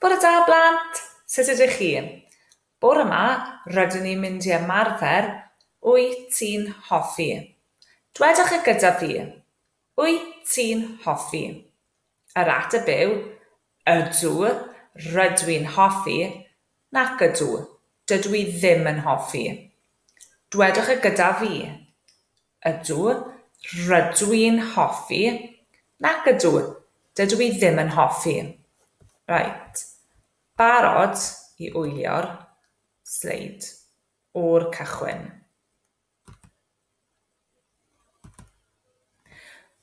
Bore da blant, sut ydych chi? Bore yma, rydyn ni'n mynd i ymarfer Wyt ti'n hoffi? Dwedwch e gyda fi. Wyt ti'n hoffi? Yr ateb yw, ydw, rydw i'n hoffi, nac ydw, dydw i ddim yn hoffi. Dwedwch e gyda fi. Ydw, rydw i'n hoffi, nac ydw, dydw i ddim yn hoffi. Reit, barod i wylio'r sleid o'r cychwyn.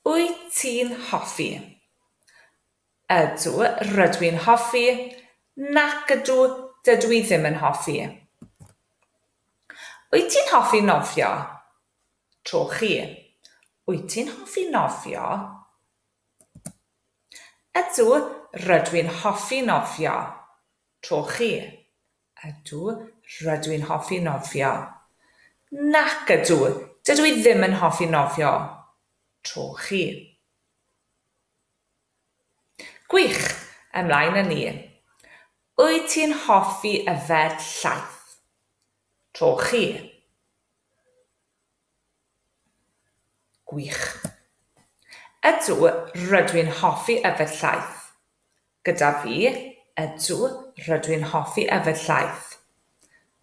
Wyt ti'n hoffi? Ydw, rydw i'n hoffi. Nac ydw, dydw i ddim yn hoffi. Wyt ti'n hoffi nofio? Tro chi. Wyt ti'n hoffi nofio? Ydw, rydw i'n hoffi nofio. Tro chi. Ydw, rydw i'n hoffi nofio. Nac ydw, dydw i ddim yn hoffi nofio. Tro chi. Gwych! Ymlaen â ni. Wyt ti'n hoffi yfed llaeth? Tro chi. Gwych. Ydw, rydw i'n hoffi yfed llaeth. Gyda fi, ydw, rydw i'n hoffi yfed llaeth.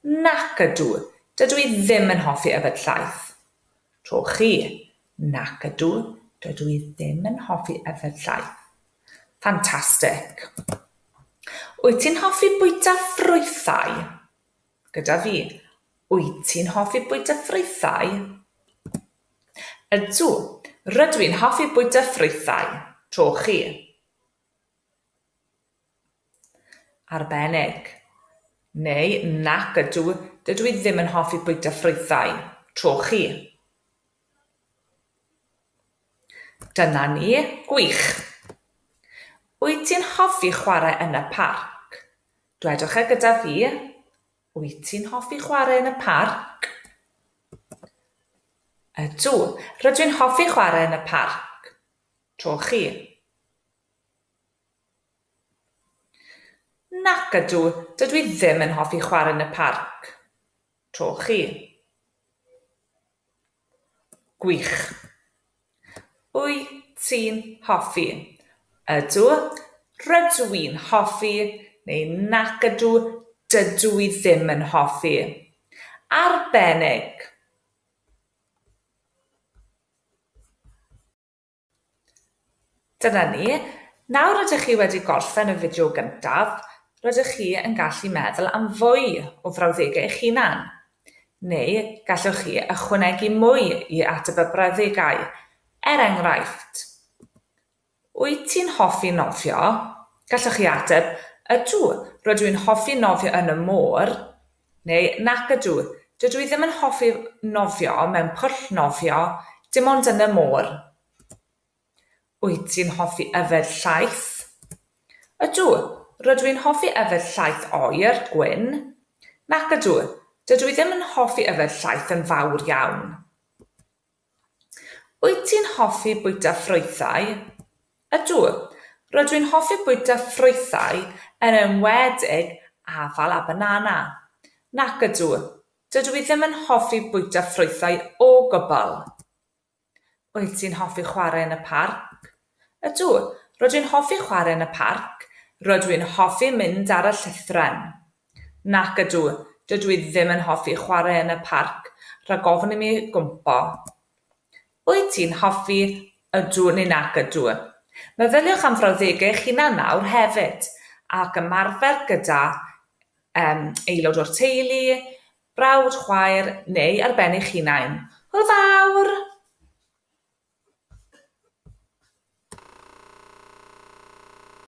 Nac ydw, dydw i ddim yn hoffi yfed llaeth. Tro chi, nac ydw, dydw i ddim yn hoffi yfed llaeth. Ffantastig. Wyt ti'n hoffi bwyta ffrwythau? Gyda fi, wyt ti'n hoffi bwyta ffrwythau? Ydw, rydw i'n hoffi bwyta ffrwythau. Tro chi. Arbennig. Neu, nac ydw, dydw i ddim yn hoffi bwyta ffrwythau. Tro chi. Dyna ni, gwych. Wyt ti'n hoffi chwarae yn y parc? Dwedwch e gyda fi. Wyt ti'n hoffi chwarae yn y parc? Ydw, rydw i'n hoffi chwarae yn y parc. Tro chi. Nac ydw, dydw i ddim yn hoffi chwarae yn y parc. Tro chi. Gwych. Wyt ti'n hoffi? Ydw, rydw i'n hoffi, neu nac ydw, dydw i ddim yn hoffi. Arbennig. Dyna ni. Nawr rydych chi wedi gorffen y fideo gyntaf, rydych chi yn gallu meddwl am fwy o frawddegau eich hunan. Neu gallwch chi ychwanegu mwy i ateb y brawddegau. Er enghraifft, wyt ti'n hoffi nofio? Gallwch chi ateb, ydw, rydw i'n hoffi nofio yn y môr, neu nac ydw, dydw i ddim yn hoffi nofio mewn pwll nofio, dim ond yn y môr. Wyt ti'n hoffi yfed llaeth? Ydw, rydw i'n hoffi yfed llaeth oer, gwyn. Nac ydw, dydw i ddim yn hoffi yfed llaeth yn fawr iawn. Wyt ti'n hoffi bwyta ffrwythau? Ydw, rydw i'n hoffi bwyta ffrwythau yn enwedig afal a banana. Nac ydw, dydw i ddim yn hoffi bwyta ffrwythau o gwbl. Wyt ti'n hoffi chwarae yn y parc? Ydw, rydw i'n hoffi chwarae yn y parc. Rydw i'n hoffi mynd ar y llethren. Nac ydw, dydw i ddim yn hoffi chwarae yn y parc rhag ofn i mi gwmpo. Wyt ti'n hoffi ydw neu nac ydw? Meddyliwch am frawddegau eich hunan nawr hefyd ac ymarfer gyda aelod o'r teulu, brawd, chwaer neu ar ben eich hunain. Hwyl fawr!